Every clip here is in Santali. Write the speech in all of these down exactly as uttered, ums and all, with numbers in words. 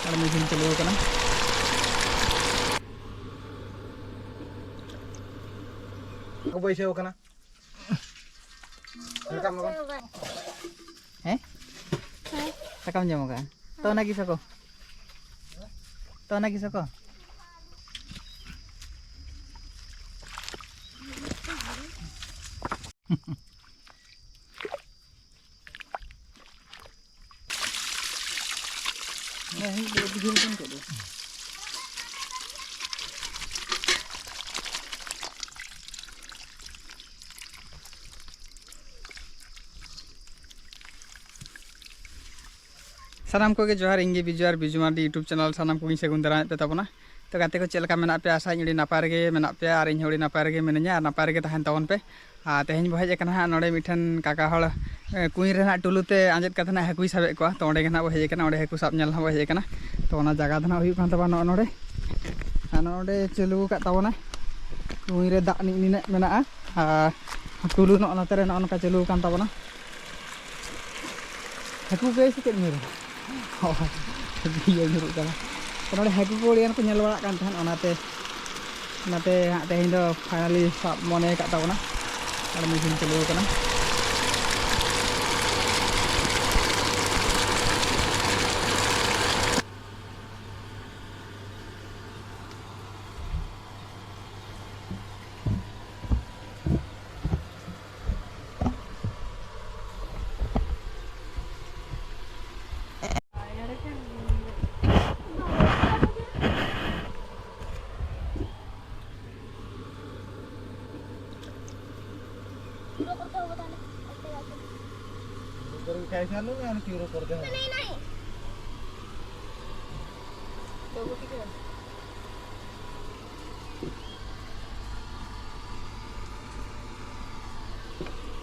ᱟᱨ ᱢᱮᱥᱤᱱ ᱪᱟᱹᱞᱩ ᱟᱠᱟᱱᱟ᱾ ᱠᱚ ᱵᱟᱹᱭᱥᱟᱹᱣ ᱟᱠᱟᱱᱟ᱾ ᱨᱟᱠᱟᱵ ᱢᱮ ᱵᱟᱝ? ᱦᱮᱸ? ᱥᱟᱠᱟᱢ ᱡᱚᱢ ᱟᱠᱟᱫᱼᱟ? ᱛᱚ, ᱚᱱᱟ ᱜᱮ ᱥᱟᱠᱚ᱾ ᱛᱚ, ᱚᱱᱟ ᱜᱮ ᱥᱟᱠᱚ᱾ ᱥᱟᱱᱟᱢ ᱠᱚᱜᱮ ᱡᱚᱦᱟᱨ, ᱤᱧ ᱜᱮ ᱵᱤᱡᱩ ᱟᱨ ᱵᱤᱡᱩ ᱢᱟᱨᱰᱤ YouTube channel ᱥᱟᱱᱟᱢ ᱠᱚᱜᱮᱧ ᱥᱟᱹᱜᱩᱱ ᱫᱟᱨᱟᱢᱮᱫ ᱯᱮ ᱛᱟᱵᱚᱱᱟ᱾ ᱛᱚ ᱜᱟᱛᱮ ᱠᱚ, ᱪᱮᱫ ᱞᱮᱠᱟ ᱢᱮᱱᱟᱜ ᱯᱮᱭᱟ? ᱟᱥᱟᱭᱟᱹᱧ ᱟᱹᱰᱤ ᱱᱟᱯᱟᱭ ᱨᱮᱜᱮ ᱢᱮᱱᱟᱜ ᱯᱮᱭᱟ ᱟᱨ ᱤᱧ ᱦᱚᱸ ᱟᱹᱰᱤ ᱱᱟᱯᱟᱭ ᱨᱮᱜᱮ ᱢᱤᱱᱟᱹᱧᱟ ᱟᱨ ᱱᱟᱯᱟᱭ ᱨᱮᱜᱮ ᱛᱟᱦᱮᱱ ᱛᱟᱵᱚᱱ ᱯᱮ᱾ ᱟᱨ ᱛᱮᱦᱮᱧ ᱵᱚ ᱦᱮᱡ ᱟᱠᱟᱱᱟ ᱦᱟᱸᱜ ᱱᱚᱰᱮ ᱢᱤᱫᱴᱷᱮᱱ ᱠᱟᱠᱟ ᱦᱚᱲ, ᱮ, ᱠᱩᱸᱧ ᱨᱮ ᱦᱟᱸᱜ ᱴᱩᱞᱩ ᱛᱮ ᱟᱸᱡᱮᱫ ᱠᱟᱛᱮ ᱦᱟᱸᱜ ᱦᱟᱹᱠᱩᱭ ᱥᱟᱵᱮᱫ ᱠᱚᱣᱟ᱾ ᱛᱚ ᱚᱸᱰᱮ ᱜᱮ ᱦᱟᱸᱜ ᱵᱚ ᱦᱮᱡ ᱟᱠᱟᱱᱟ, ᱚᱸᱰᱮ ᱦᱟᱹᱠᱩ ᱥᱟᱵ ᱧᱮᱞ ᱦᱚᱸ ᱵᱚ ᱦᱮᱡ ᱟᱠᱟᱱᱟ᱾ ᱛᱚ ᱚᱱᱟ ᱡᱟᱭᱜᱟ ᱫᱚ ᱦᱟᱸᱜ ᱦᱩᱭᱩᱜ ᱠᱟᱱ ᱛᱟᱵᱚᱱᱟ ᱱᱚᱜᱼᱚ ᱱᱚᱰᱮ, ᱟᱨ ᱱᱚᱜᱼᱚ ᱱᱚᱰᱮ ᱪᱟᱹᱞᱩ ᱟᱠᱟᱫ ᱛᱟᱵᱚᱱᱟ ᱠᱩᱸᱧ ᱨᱮ ᱫᱟᱜ ᱱᱤᱜ ᱱᱤᱱᱟᱹᱜ ᱢᱮᱱᱟᱜᱼᱟ᱾ ᱟᱨ ᱴᱩᱞᱩ ᱱᱚᱜᱼᱚ ᱱᱚᱛᱮ ᱨᱮ ᱱᱚᱜᱼᱚ ᱱᱚᱝᱠᱟ ᱪᱟᱹᱞᱩ ᱟᱠᱟᱱ ᱛᱟᱵᱚᱱᱟ᱾ ᱦᱟᱹᱠᱩ ᱜᱮ ᱥᱮ ᱪᱮᱫ ᱧᱩᱨᱩ? ᱦᱳᱭ, ᱤᱭᱟᱹ ᱧᱩᱨᱩᱜ ᱠᱟᱱᱟ᱾ ᱛᱚ ᱱᱚᱰᱮ ᱦᱟᱹᱠᱩ ᱠᱚ ᱟᱹᱰᱤ ᱜᱟᱱ ᱠᱚ ᱧᱮᱞ ᱵᱟᱲᱟᱜ ᱠᱟᱱ ᱛᱟᱦᱮᱸᱫ, ᱚᱱᱟᱛᱮ, ᱚᱱᱟᱛᱮ ᱦᱟᱸᱜ ᱛᱮᱦᱮᱧ ᱫᱚ finally ᱥᱟᱵ ᱢᱚᱱᱮ ᱟᱠᱟᱫ ᱛᱟᱵᱚᱱᱟ᱾ ᱟᱨ ᱢᱮᱥᱤᱱ ᱪᱟᱹᱞᱩ ᱟᱠᱟᱱᱟ᱾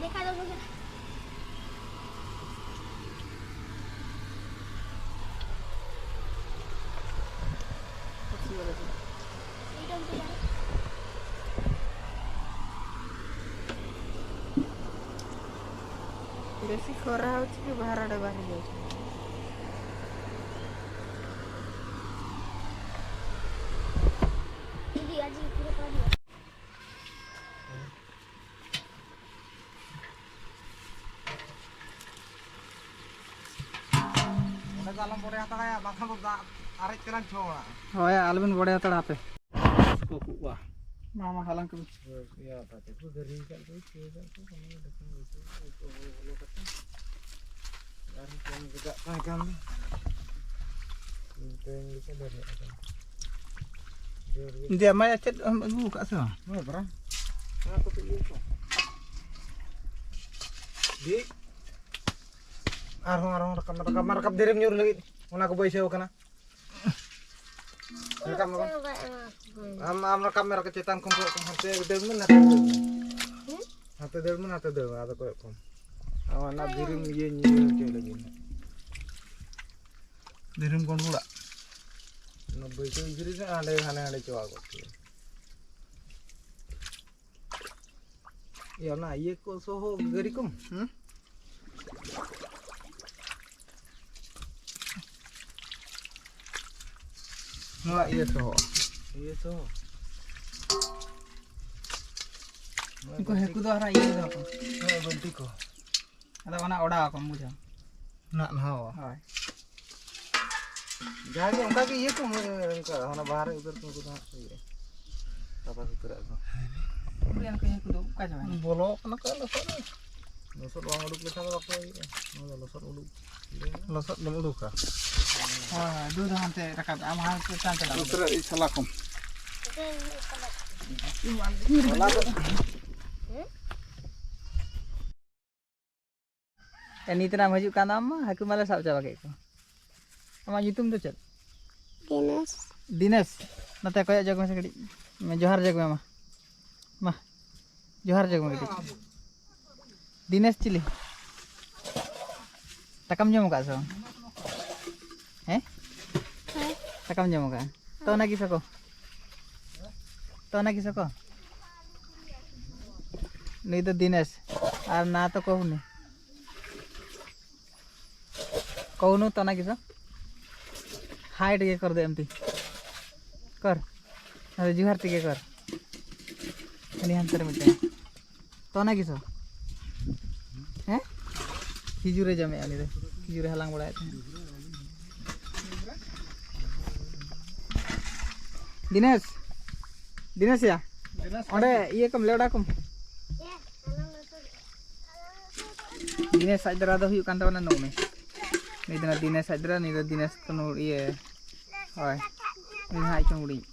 देखा दो मुझे। ବେଶୀ ଖରା ହଉଛି କି ବାହାର ଆଡ଼େ ବାହାରି ଯାଉଛନ୍ତି। ᱚᱸᱰᱮ ᱫᱚ ᱟᱞᱚᱢ ᱵᱚᱲᱮ ᱦᱟᱛᱟᱲᱟᱭᱟ, ᱵᱟᱝᱠᱷᱟᱱ ᱫᱚ ᱫᱟᱜ ᱟᱨᱮᱡ ᱛᱮᱞᱟᱝ ᱪᱷᱚᱲᱟ᱾ ᱦᱳᱭ, ᱟᱞᱚᱵᱮᱱ ᱵᱚᱲᱮ ᱦᱟᱛᱟᱲᱟ ᱦᱟᱯᱮ᱾ ᱠᱚ ᱠᱚᱜᱼᱟ᱾ ᱢᱟ, ᱢᱟ, ᱦᱟᱞᱟᱝ ᱠᱚᱵᱤᱱ᱾ ᱤᱭᱟᱹ, ᱛᱟᱛᱮ ᱠᱚ ᱜᱟᱹᱨᱤ ᱠᱟᱜ ᱠᱚ, ᱪᱤᱠᱟᱹ ᱠᱟᱜ ᱠᱚ, ᱚᱱᱟ ᱜᱮ ᱫᱮᱠᱷᱟᱣ ᱦᱩᱭᱩᱜ ᱠᱟᱱᱟ᱾ ᱟᱨ ᱢᱤᱫᱴᱮᱱ ᱜᱮᱫᱟᱜ ᱛᱟᱦᱮᱸ ᱠᱟᱱ ᱫᱚ᱾ ᱢᱤᱫᱴᱮᱱ ᱜᱮᱠᱚ ᱫᱟᱨᱮᱭᱟᱜ ᱠᱟᱱᱟ᱾ ᱡᱳᱨ ᱜᱮ᱾ ᱫᱤᱭᱮ, ᱟᱢᱟᱭ ᱪᱮᱫ ᱮᱢ ᱟᱹᱜᱩ ᱟᱠᱟᱫ ᱥᱮ ᱵᱟᱝ? ᱦᱳᱭ, ᱵᱨᱟ᱾ ᱚᱱᱟ ᱠᱚᱛᱮ ᱤᱭᱟᱹ ᱠᱚ᱾ ᱫᱤ᱾ ᱟᱨᱦᱚᱸ, ᱟᱨᱦᱚᱸ ᱨᱟᱠᱟᱵ ᱢᱮ, ᱨᱟᱠᱟᱵ ᱢᱮ, ᱨᱟᱠᱟᱵ, ᱫᱷᱤᱨᱤᱢ ᱧᱩᱨ ᱞᱟᱹᱜᱤᱫ᱾ ᱚᱱᱟ ᱠᱚ ᱵᱟᱹᱭᱥᱟᱹᱣ ᱠᱟᱱᱟ᱾ ᱨᱟᱠᱟᱵ ᱢᱮ ᱵᱟᱝ? ᱟᱢ, ᱟᱢ ᱨᱟᱠᱟᱵ ᱢᱮ, ᱨᱟᱠᱟᱵ, ᱪᱮᱛᱟᱱ ᱠᱷᱚᱱ ᱠᱚᱭᱚᱜ ᱠᱚᱢ, ᱦᱟᱱᱛᱮ ᱫᱟᱹᱲ ᱢᱮ, ᱱᱟᱛᱮ ᱫᱟᱹᱲ ᱢᱮ᱾ ᱦᱮᱸ? ᱦᱟᱱᱛᱮ ᱫᱟᱹᱲ ᱢᱮ, ᱱᱟᱛᱮ ᱫᱟᱹᱲ ᱢᱮ, ᱟᱫᱚ ᱠᱚᱭᱚᱜ ᱠᱚᱢ᱾ ᱟᱢ ᱚᱱᱟ ᱫᱷᱤᱨᱤᱢ ᱤᱭᱟᱹ, ᱤᱭᱟᱹ ᱦᱚᱪᱚᱭ ᱞᱟᱹᱜᱤᱫ ᱦᱟᱸᱜ᱾ ᱫᱷᱤᱨᱤᱢ ᱜᱚᱸᱰᱩᱲᱟ᱾ ᱚᱱᱟ ᱵᱟᱹᱭᱥᱟᱹᱣ ᱫᱷᱤᱨᱤ ᱨᱮ ᱦᱟᱸᱰᱮ, ᱦᱟᱱᱮ ᱦᱟᱸᱰᱮ ᱪᱟᱵᱟ ᱜᱚᱫ ᱠᱮᱫᱟ᱾ ᱤᱭᱟᱹ, ᱚᱱᱟ ᱤᱭᱟᱹ ᱠᱚ ᱥᱚᱦᱚ ᱜᱟᱹᱨᱤ ᱠᱚᱢ? ᱦᱩᱸ? ᱱᱚᱣᱟ ᱤᱭᱟᱹ ᱥᱚᱦᱚ᱾ ᱤᱭᱟᱹ ᱥᱚᱦᱚ? ᱩᱱᱠᱩ ᱦᱟᱹᱠᱩ ᱫᱚ ᱦᱟᱨᱟ ᱤᱭᱟᱹ ᱫᱚ ᱠᱚ᱾ ᱦᱮᱸ, ᱵᱟᱹᱞᱛᱤ ᱠᱚ᱾ ᱟᱫᱚ ᱚᱱᱟ ᱚᱰᱟᱣ ᱟᱠᱚᱢ, ᱵᱩᱡᱷᱟᱹᱣ᱾ ᱱᱟᱜ ᱱᱟᱦᱟᱣᱟ᱾ ᱦᱳᱭ᱾ ᱡᱟᱦᱟᱸ ᱜᱮ ᱚᱱᱠᱟ ᱜᱮ ᱤᱭᱟᱹ ᱠᱚ, ᱚᱱᱠᱟ ᱦᱟᱱᱟ ᱵᱟᱦᱟ ᱨᱮ ᱩᱫᱟᱹᱨ ᱠᱚ, ᱩᱱᱠᱩ ᱫᱚ ᱦᱟᱸᱜ ᱠᱚ ᱤᱭᱟᱹᱜᱼᱟ᱾ ᱥᱟᱯᱷᱟ ᱥᱩᱛᱨᱟᱹ ᱟᱠᱚ᱾ ᱩᱱᱠᱩ ᱦᱟᱹᱠᱩ ᱫᱚ ᱚᱠᱟ ᱪᱟᱵᱟᱭᱮᱱᱟ? ᱵᱚᱞᱚ ᱠᱟᱱᱟ ᱠᱚ ᱞᱚᱥᱚᱫ ᱨᱮ᱾ ᱞᱚᱥᱚᱫ ᱵᱟᱝ ᱩᱰᱩᱠ ᱞᱮᱠᱷᱟᱱ ᱫᱚ ᱵᱟᱠᱚ ᱤᱭᱟᱹᱜᱼᱟ᱾ ᱱᱚᱣᱟ ᱫᱚ ᱞᱚᱥᱚᱫ ᱩᱰᱩᱠ᱾ ᱞᱚᱥᱚᱫ ᱫᱚᱢ ᱩᱰᱩᱠᱟ? ᱦᱳᱭ, ᱦᱳᱭ, ᱫᱩ ᱫᱷᱟᱣ ᱦᱟᱱᱛᱮ ᱨᱟᱠᱟᱵ, ᱟᱢ ᱦᱟᱱᱛᱮ ᱪᱮᱛᱟᱱ ᱪᱟᱞᱟᱜ ᱢᱮ᱾ ᱩᱛᱟᱹᱨ ᱤᱡ ᱥᱟᱞᱟ ᱠᱚᱢ᱾ ᱮ, ᱱᱤᱛ ᱨᱮᱢ ᱦᱤᱡᱩᱜ ᱠᱟᱱ ᱟᱢ ᱢᱟ, ᱦᱟᱹᱠᱩ ᱢᱟᱞᱮ ᱥᱟᱵ ᱪᱟᱵᱟ ᱠᱮᱫ ᱠᱚ᱾ ᱟᱢᱟᱜ ᱧᱩᱛᱩᱢ ᱫᱚ ᱪᱮᱫ? ᱫᱤᱱᱮᱥ᱾ ᱫᱤᱱᱮᱥ, ᱱᱚᱛᱮ ᱠᱚᱭᱚᱜ ᱡᱚᱜᱽ ᱢᱮᱥᱮ ᱠᱟᱹᱴᱤᱡ᱾ ᱡᱚᱦᱟᱨ ᱡᱚᱜᱽ ᱢᱮ ᱢᱟ᱾ ᱢᱟ, ᱡᱚᱦᱟᱨ ᱡᱚᱜᱽ ᱢᱮ ᱠᱟᱹᱴᱤᱡ᱾ ᱫᱤᱱᱮᱥ ᱪᱤᱞᱤ? ᱫᱟᱠᱟᱢ ᱡᱚᱢ ᱟᱠᱟᱫ ᱥᱮ ᱵᱟᱝ? ᱦᱮᱸ? ᱦᱮᱸ᱾ ᱫᱟᱠᱟᱢ ᱡᱚᱢ ᱟᱠᱟᱫᱼᱟ? ᱛᱚ, ᱚᱱᱟ ᱜᱮ ᱥᱟᱠᱚ᱾ ᱛᱚ, ᱚᱱᱟ ᱜᱮ ᱥᱟᱠᱚ᱾ ᱱᱩᱭ ᱫᱚ ᱫᱤᱱᱮᱥ᱾ ᱟᱨ ᱱᱟ ᱛᱚ ᱠᱚᱦᱩᱱᱤ᱾ ᱠᱚᱦᱩᱱᱩ ᱛᱚ ᱚᱱᱟ ᱜᱮ ᱥᱟ᱾ ᱦᱟᱭ ᱴᱷᱤᱠ ᱠᱚᱨ ᱫᱮ ᱮᱢᱛᱤ᱾ ᱠᱚᱨ᱾ ᱟᱫᱚ ᱡᱚᱦᱟᱨ ᱛᱮᱜᱮ ᱠᱚᱨ᱾ ᱦᱟᱹᱱᱤ ᱦᱟᱱᱛᱮ ᱨᱮ ᱢᱤᱫᱴᱟᱝ᱾ ᱛᱚ ᱚᱱᱟ ᱜᱮᱥᱚ? ᱦᱮᱸ? ᱠᱷᱤᱡᱩᱨᱮ ᱡᱚᱢᱮᱜᱼᱟ ᱩᱱᱤ ᱫᱚ᱾ ᱠᱷᱤᱡᱩᱨᱮ ᱦᱟᱞᱟᱝ ᱵᱟᱲᱟᱭᱮᱫ ᱛᱟᱦᱮᱸᱫ᱾ ᱫᱤᱱᱮᱥ, ᱫᱤᱱᱮᱥ ᱭᱟ, ᱚᱸᱰᱮ ᱤᱭᱟᱹ ᱠᱚᱢ, ᱞᱮᱣᱰᱟ ᱠᱚᱢ᱾ ᱫᱤᱱᱮᱥ ᱟᱡ ᱫᱟᱨᱟ ᱫᱚ ᱦᱩᱭᱩᱜ ᱠᱟᱱ ᱛᱟᱵᱚᱱᱟ ᱱᱩᱜ ᱢᱮ᱾ ᱱᱩᱭ ᱫᱚ ᱫᱤᱱᱮᱥ ᱟᱡ ᱫᱟᱨᱟ, ᱱᱩᱭ ᱫᱚ ᱫᱤᱱᱮᱥ ᱠᱟᱱᱩ ᱤᱭᱟᱹ᱾ ᱦᱳᱭ, ᱩᱱᱤ ᱦᱚᱸ ᱟᱡ ᱠᱷᱚᱱ ᱦᱩᱰᱤᱧ᱾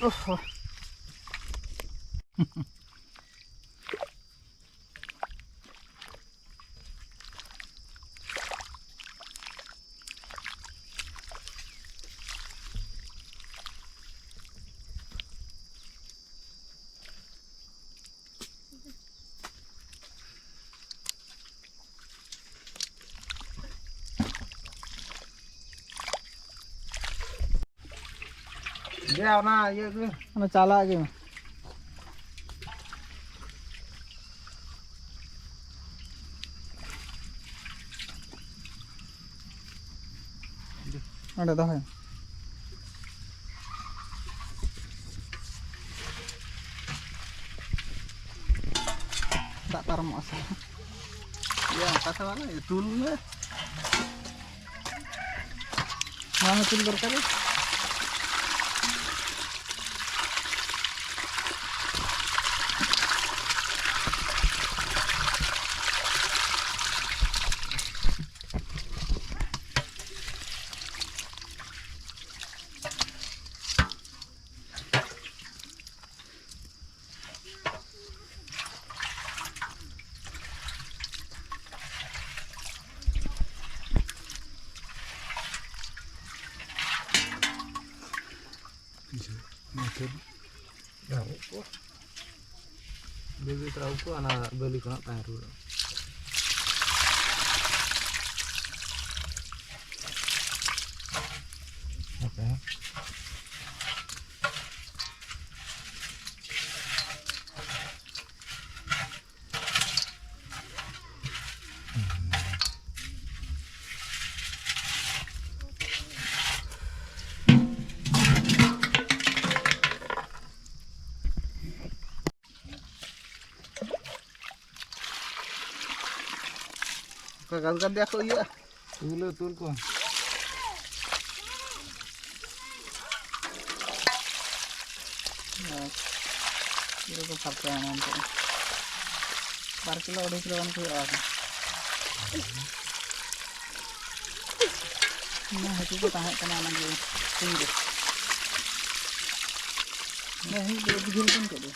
ᱳᱦᱳ᱾ ᱭᱟ, ᱚᱱᱟ ᱤᱭᱟᱹ ᱜᱮ᱾ ᱚᱱᱟ ᱪᱟᱞᱟᱜ ᱜᱮ᱾ ᱚᱸᱰᱮ ᱫᱚᱦᱚᱭ᱾ ᱫᱟᱜ ᱯᱟᱨᱚᱢᱚᱜᱼᱟ ᱥᱮ? ᱤᱭᱟᱹ, ᱚᱱᱠᱟ ᱛᱮ ᱵᱟᱝ, ᱛᱩᱞ ᱢᱮ᱾ ᱱᱚᱣᱟ ᱦᱚᱸ ᱛᱩᱞ ᱫᱚᱨᱠᱟᱨ᱾ ᱵᱤᱵᱤ ᱛᱚᱨᱟ ᱩᱱᱠᱩ ᱚᱱᱟ ᱵᱟᱹᱞᱤ ᱠᱷᱚᱱᱟᱜ ᱛᱟᱦᱮᱸ ᱨᱩᱣᱟᱹᱲᱚᱜᱼᱟ᱾ ᱦᱟᱯᱮ ᱦᱟᱸᱜ᱾ ᱚᱠᱟ ᱜᱟᱫ ᱜᱟᱫ ᱫᱮᱭᱟ ᱠᱚ ᱤᱭᱟᱹᱜᱼᱟ᱾ ᱛᱩᱞᱟᱹ ᱛᱩᱞ ᱠᱚ᱾ ᱵᱟᱥ, ᱯᱩᱨᱟᱹ ᱠᱚ ᱯᱷᱟᱨᱪᱟᱭᱮᱱᱟ ᱱᱤᱛᱚᱜ ᱫᱚ᱾ ᱵᱟᱨ ᱠᱤᱞᱳ, ᱟᱹᱲᱟᱹᱭ ᱠᱤᱞᱳ ᱜᱟᱱ ᱠᱚ ᱦᱩᱭᱩᱜᱼᱟ᱾ ᱚᱱᱟ ᱦᱟᱹᱠᱩ ᱠᱚ ᱛᱟᱦᱮᱸ ᱠᱟᱱᱟ ᱚᱱᱟ ᱜᱮ ᱥᱤᱧ ᱨᱮ᱾ ᱚᱱᱟ ᱦᱩᱭᱩᱜ ᱫᱚ ᱟᱹᱰᱤ ᱡᱷᱟᱹᱞ ᱠᱟᱱ ᱛᱟᱦᱮᱸᱫ ᱫᱚ᱾